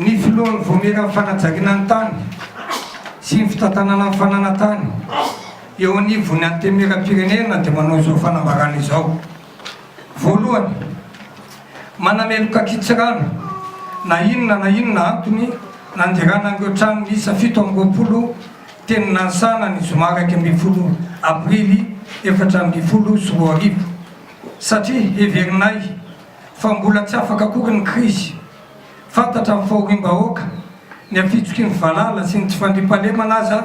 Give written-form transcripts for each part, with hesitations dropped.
Ny filohan'ny Vaomieran'ny fanajariana ny tany sy ny fitantanana ny fananan-tany eo anivon'ny Antenimierampirenena dia manao izao fanambarana izao. Voalohany, manameloka an-kitsirano na inona na inona antony nandirana an'ireo trano miisa 27 teny Nansana ny zoma 11 aprily 2014 satria heverinay fa mbola tsy afaka akory ny krizy. Fantatra ny fahoriam-bahoaka, ny afitsoky ny valala sy ny tsy fandriampahalemana aza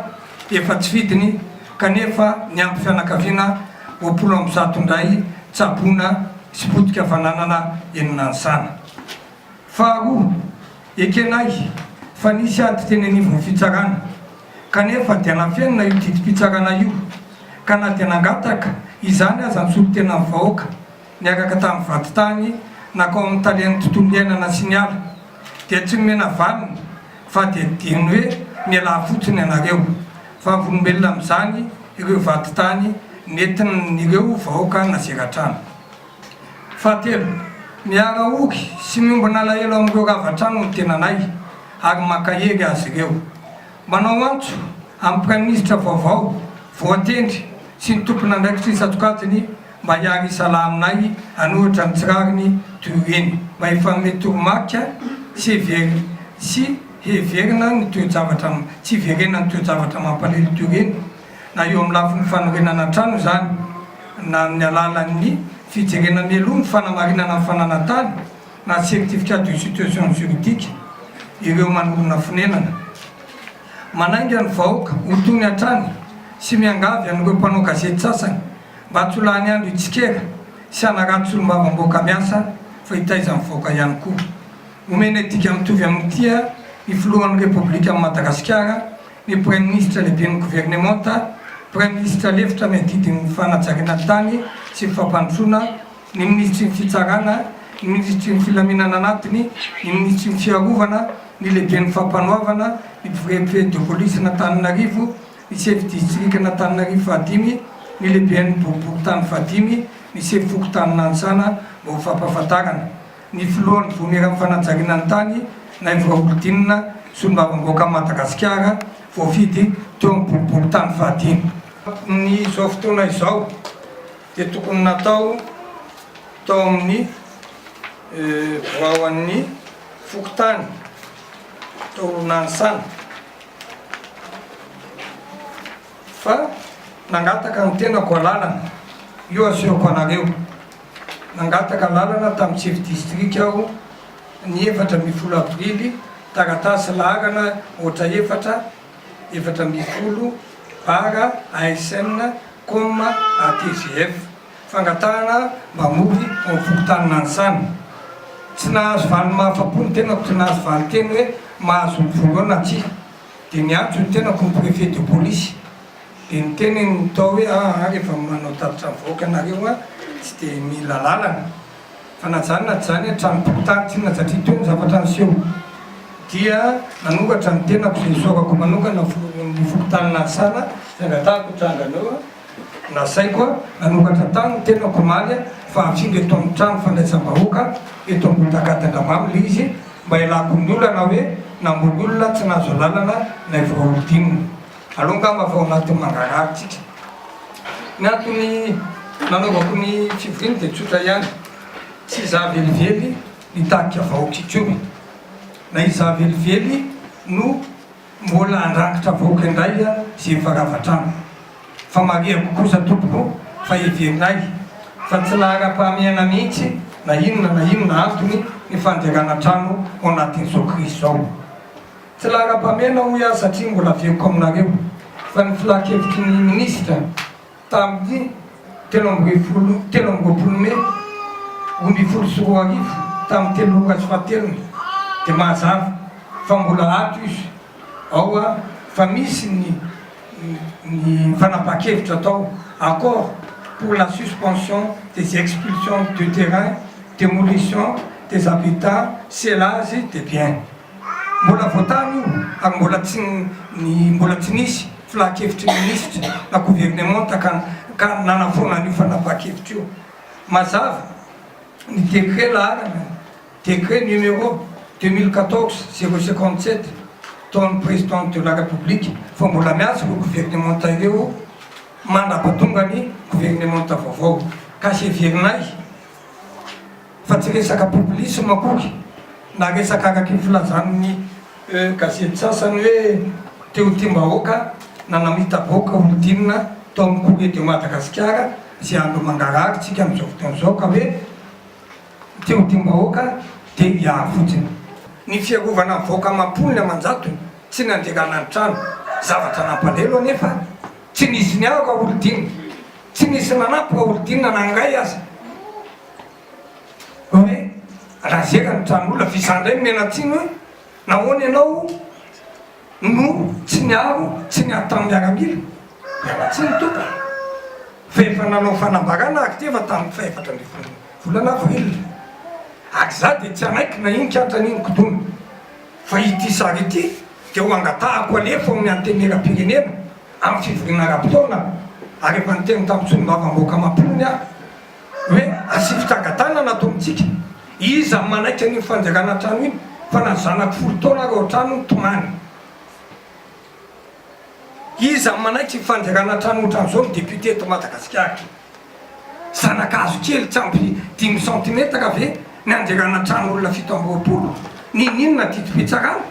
efa tsy fidiny kanefa niampy fianakaviana 120 indray tsaboina sy potika fananana eny Nanisana. Faharoa, ekenay fa nisy ady teny anivon'ny fitsarana kanefa dia nafenina io didim-pitsarana io ka na dia nangataka izany aza ny solontenan'ny vahoaka niaraka tamin'ny vadintany nankao amin'ny talen'ny tontolo iainana sy ny ala dia tsy nomena valiny fa dia dia ny hoe mialà fotsiny ianareo. Vavolombelona amin'izany ireo vadintany nentin'ireo vahoaka nazera trano. Fahatelo, miara-ory sy miombona alahelo amin'ireo rava trano ny tenanay ary mankahery azy ireo. Manao antso amin'ny Praiminisitra vaovao voatendry sy ny tompon'andraikitra isan-tsokajiny mba hiara-hisalahy aminay hanohitra ny tsy rariny toy ireny, mba hifanome toromarika sy heverina sy heverina ny toe-javatra tsy hiverenan'ny toe-javatra mampalahelo toy ireny, na eo amin'ny lafiny fanorenana trano izany, na amin'ny alalan'ny fijerena mialoha ny fanamarinana ny fananan-tany na certificat de situation juridique ireo manorina fonenana. Manainga ny vahoaka ho tony hatrany sy miangavy an'ireo mpanao gazety sasany mba tsy ho lany andro hitsikera sy hanaratsy solombavambahoaka miasa fa hitaiza ny vahoaka ihany koa. Omena dika mitovy amin'ity ny filohan'ny Repoblikan'i Madagasikara, ny Praiminisitra lehiben'ny governemanta, Praiminisitra lefitra miadidy ny fanajariana ny tany sy ny fampandrosoana, ny minisitry ny Fitsarana, ny minisitry ny Filaminana anatiny, ny minisitry ny Fiarovana, ny lehiben'ny Fampanoavana, ny Préfet de police n'Antananarivo, ny sefo distrikan'Antananarivo fahadimy, ny lehiben'ny boriborintany fahadimy, ny sefo fokontanin'Anisana mba ho fampahafantarana, ny filohan'ny Voamieran'ny fanajariana ny tany, Naivo Raholdina, solombavambahoakan'i Madagasikara, voafidy teo amin'ny boriborintany fahadimy. Amin'izao fotoana izao dia tokony natao tao amin'ny biraon'ny fokontany tao Nanisana. Fa nangataka ny tenako alalana, io asehoko anareo, nangataka alalana tamin'ny chef district aho ny 14 aprily, taratasy laharana ohatra 4, 14 bara ASN com ATGF, fangatahana mba hamory ao amin'ny fokontany Nanisana. Tsy nahazo valiny mahafapo ny tenako, tsy nahazo valinteny hoe mahazo ny vola eo na tsia. Dia niantso ny tenako ny préfet de police dia niteny ny tao hoe aa rehefa manao tatitra mivoaka nareo a tsy dia mila lalana fa na zany na tsy zany a tranom-pokontany tsinona satria teo ny zavatra niseho dia nanoratra ny tenako izay isaorako manokana ny fokontany Nanisana izay angatahako trangana eo a Nasaiko nanoratra tany ny tenako omaly fa hafindra eto amin'ny trano fandraisam-bahoaka eto Ambohidakadindramamy ilay izy mba hialako ny olana hoe namboly olona tsy nahazo alalana Naivo Raholdina. Aleo angamba fa ao anatin'ny mangarahara tsika. Ny antony nanaovako ny fivoriana dia tsotra ihany, tsy izaho velively nitarika vahoaka intsony, na izaho velively no Mbola handrakotra vahoaka indray izay efa rava trano. Fa marihako kosa tompoko fa heverinay fa tsy laharam-pahamehana mihitsy na inona na inona antony ny fanderana trano ao anatin'izao krizy izao. Tsy laharam-pahamehana hoy aho satria mbola averiko aminareo fa ny filan-kevitry ny minisitra Tamin'ny 13 23 mey 2012 tamin'ny telo ora sy fahatelony dia mazava fa mbola ato izy ao fa misy ny ny fanapahan-kevitra atao, accord pour la suspension des expulsions de terrain, demolition des habitats, scellage des biens. Mbola vao tany io ary mbola tsy ny mbola tsy nisy filan-kevitry ny minisitra na governemanta ka ka nanafoana an'io fanapahan-kevitra io. Mazava ny décret laharana décret numéro. 2014 057 tao amin'ny Président de la République fa mbola miasa ireo governemanta ireo mandrapatonga ny governemanta vaovao ka heverinay fa tsy resaka populisme akory na resaka araka ny filazan'ny gazety sasany hoe te ho tiam-bahoaka na namita-bahoaka olon-dinina tao amin'ny Courrier de Madagascar izay andro mangarahara tsika amin'izao fotoana izao ka hoe te ho tiam-bahoaka dia hiaro fotsiny. Ny fiarovana ny vahoaka amam-polony aman-jatony tsy nandrerana ny trano. Zavatra nampalahelo anefa, tsy nisy niaro Raholidinina, tsy nisy nanampy Raholidinina na iray aza. Hoe raha zera ny tranon'olona, fa izaho indray nomena tsiny hoe nahoana ianao no tsy niaro, tsy niady tamin'ny miaramila. Miala tsiny tompoko fa efa nanao fanambarana ary ity efa tamin'ny fahefatra ambin'ny volana avril. Ary izaho dia tsy hanaiky na inon-katra n'inon-kidona. Fa ity sary ity dia ho angatahako alefa ao amin'ny Antenimierampirenena amin'ny fivoriana ara-potoana ary efa niteny tamin'ny solombavambahoaka amam-polony aho hoe asio fitsangan-tanana ato amintsika. Iza no manaiky an'iny fanjerana trano iny fa na ny zanako folo taona ary ao an-trano mitomany. Iza no manaiky fanjerana trano ohatran'izao ny député eto Madagasikara? Zanakazo kely tsy ampy dimy centimètre ve ny anjerana trano olona 27? Ninoninona didim-pitsarana?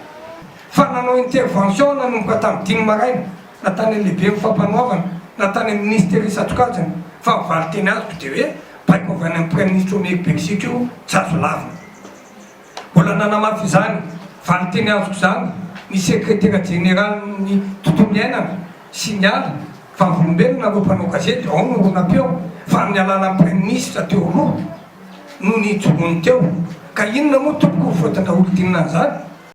Fa nanao intervention aho nanomboka tamin'ny dimy maraina na tany amin'ny lehiben'ny fampanoavana na tany amin'ny ministera isan-tsokajiny fa ny valinteny azoko dia hoe baiko avy any amin'ny praiminisitra Omer Beriziky io tsy azo lavina. Mbola nanamafy izany valinteny azoko izany ny sekretera jeneralin'ny tontolo iainana sy ny ala, vavolombelona ireo mpanao gazety ao ny horonam-peo fa amin'ny alalan'ny praiminisitra teo aloha no nijoroany teo. Ka inona moa tompoko ny faotin-dRaholidinina an'izany?